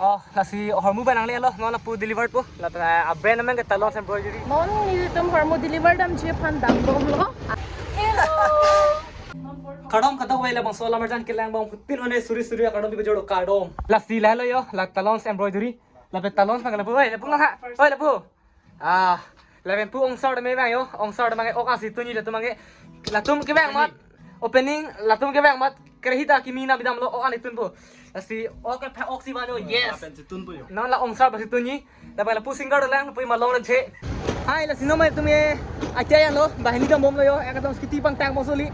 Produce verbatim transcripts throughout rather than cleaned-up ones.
Oh, lasi hormu abang nangle lo, non lapu deliver po. Lapen, ah, brand amen ke Talons Embroidery. Non nelitum hormu deliver damji aphan dambomlo. Hello. Kardom kadokave labangso alam arjan kelang abang putin one suri suri kardom pipo joro kardom. Lasi lahelo yo, la Talons Embroidery. Lapen Talons abang lapu, oi, lapu ha. Oi, lapu. Ah, lapen pu ongsar tame vang yo, ongsar tame ok-an si tunji latum abang ke. Latum kevang amat, opening, latum kevang amat, krehi ta kimi nangpidamlo, ok-an si tunpo. Lasi, ok, pa ok si vanglo, yes. Lapen si tunpo yo. Non la ongsar abang si tunji, lapen lapu singer dolang, lapu malong ranje. Hai, lasi non nelitum ke, achayan lo, banghini dambomlo yo, ekdom scooty pangtang bom soli.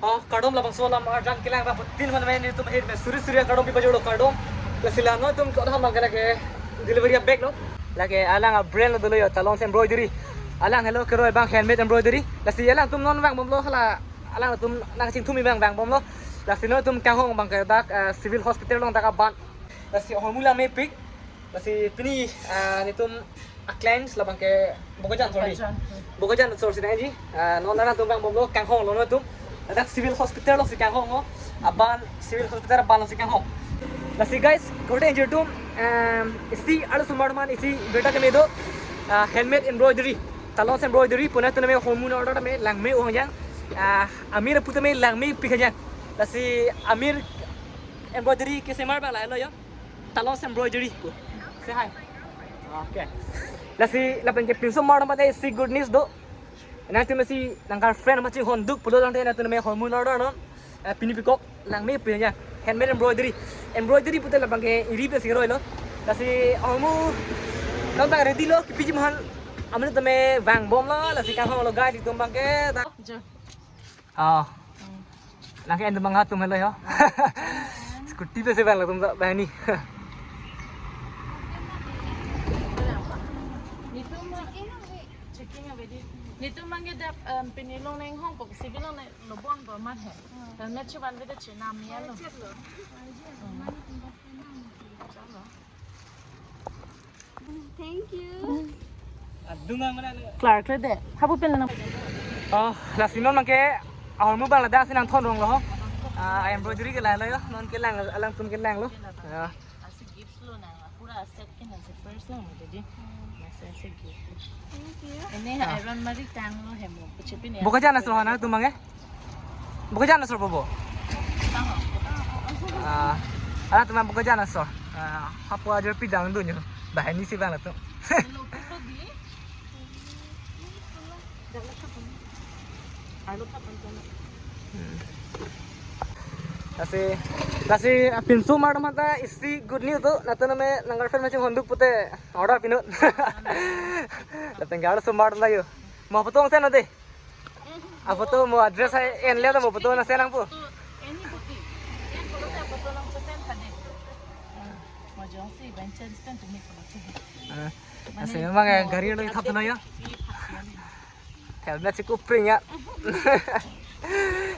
Oh, kardom labangso alam arjan kelang abang putin hon amen nelitum ahin me suri suri kardom pipo joro kardom. Lasi la non nelitum ke-ot ham abang ke lake delivery abag lo. Lake alang a-brand lo dolo yo, Talons Embroidery. Alang helo keroi abang handmade embroidery. Lasi alangtum non vangbomlo hala alangtum nangchingthum abang vangbomlo. Lasi non nelitum kanghong abang ke dak, eh, Civil Hospital along dak aban. Lasi hormu langmepik. Lasi pini, ah, nelitum a-clients labang ke Bokajan, sorry. Bokajan. Bokajan, sorry, si nangji. Ah, non alangtum vangbomlo kanghong lo nelitum. Ladak Civil Hospital along si kanghong lo. Aban Civil Hospital aban along si kanghong. Lasi guys, korte injir tum, em, isi arlosomar atum aphan isi birta keme do. Ah, handmade embroidery. Talons Embroidery pu nelitum tame hormu order tame langme-o hajang. Ah, Amir pu tame langmepik hajang. Lasi Amir Embroidery kesemar abang lahelo yo. Talons Embroidery pu. Say hi. Okay. Lasi lapen ke pinso mar tempat eh si good news do. Nangtum si nang girlfriend amat chinghonduk pulo tangte nangtum me hormu order non. Eh, pini pikok langmepik ya. Handmade embroidery. Embroidery pute labang ke iri pe si roilo. Lasi hormu non abang ready lo kipiji ma han. Amen tame vangbomlo lasi kanghong lo guys nelitum abang ke. Ta- Jo. Oh. Hmm. Lake endo mangha tum helo yo. Scooty pe si vang latum ta banghini. Nelitum checking abang ke. Nelitum abang ke dap, em, pini long neng hong pok si bilong neng lobon bo mat he. Dan me chuban beda chenam ya lo. Chalo. Thank you. Adung ang mana? Klar klar de. Hapu pen na. Oh, lasi non abang ke ahormu abang ladak si nangthon rong lo. Ah, embroidery ke lahelo yo. Non kelang alangtum kelanglo. Ya. Asi gift lo na. Pura set ke na first lo mo jadi. Masa asi gift. Thank you. Ini iron mari tanglo hemo. Kuchipin ya. Bokajan asor ho nangtum abang ke? Bokajan asor po bo? Ah, alangtum Bokajan asor. Ah, hapu ajar pidang dunyo. Banghini si vang latum. Hmm. Lasi, lasi, ah, pinso mar atum aphan ta isi good news do. Nangtum me nang girlfriend amat chinghonduk pute order pinut. Lapen ke arlosomar atum ta yo. Mo photo ang send de. A photo mo address hai en le mo photo nang send nangpo. Any booking. Yan photo ta photo nang send tha de. Mo jongsi by chance pen tumi photo. Ah, lasi memang ya gari lo thap lo ya. Helmet si kupring ya.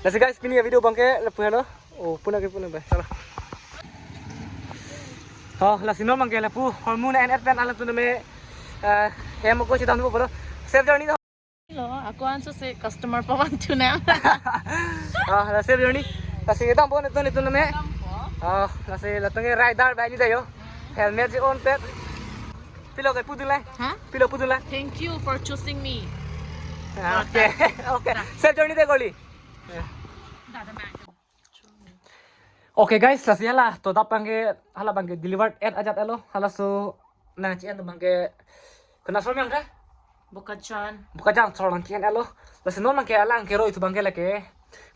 Lasi guys, pini avideo abang ke lapu helo. Oh, puna ke puna ba. Salah. Oh, lasi non abang ke lapu hormu na en et pen alangtum me, eh, hem ko si dam po pulo. Safe journey. Lo, ako anso si customer pawan tuna. Ah, lasi journey. Lasi dampo nelitum nelitum me. Ah, lasi latum ke rider banghini ta yo. Helmet si on pet. Pilo ke pudun lai? Ha? Pilo pudun lai? Thank you for choosing me. Ah, okay. Okay. Safe journey de koli. Dada man. Okay guys, lasi hala to dap abang ke hala abang ke delivered et ajat elo. Halaso nangchi-en atum abang ke kona asor meng ke? Bokajan. Bokajan asor nangchi-en elo. Lasi non abang ke alang keroi atum abang ke lake.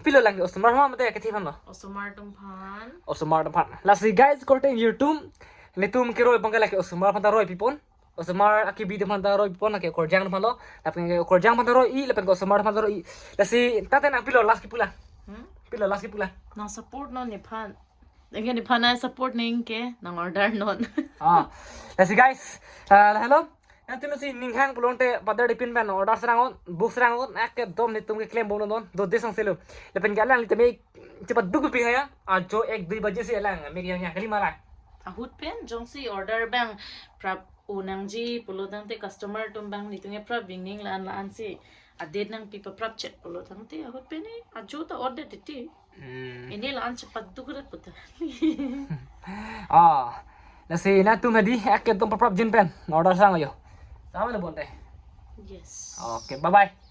Pilo lang ke osomar ma mate kethe aphan lo? Osomar atum aphan. Osomar atum aphan. Lasi guys, korte injir tum. Nelitum keroi abang ke lake osomar aphan ta roi pipon. Osomar akibi atum aphan ta roi pipon lake okorjang atum aphan lo. Lapen ke okorjang aphan ta roi-i, lapen ke osomar aphan ta roi-i. Lasi tate nang pilo last kipu lang? Hmm? Pilo last kipu lang? Nang support non nephan. Anke nephan nang support nang ke nang order non. Ah. Lasi guys, ah, hello. Nangtum si ning hang pulote padar dipin pen order serang non, book serang non, ekdom nelitum keklem bom non, do de sang selo. Lapen ke alang nelitum me cepat duk pi ya. Ajo ek dui baje si alang me yang yang kali malah. Ahut pen jongsi order abang prap o nangji pulo tangte customer atum abang nelitum ke prap bingning la-an la-an si a-date nangpi paprap chot pulo tangte ahut pen ni ajo ta order titi. Hmm. Ini la-an chepaduk rat puta. Ah, lasi nangtum hadi aketum paprap jin pen order sang yo. Sama lo bonte. Yes. Okay, bye bye.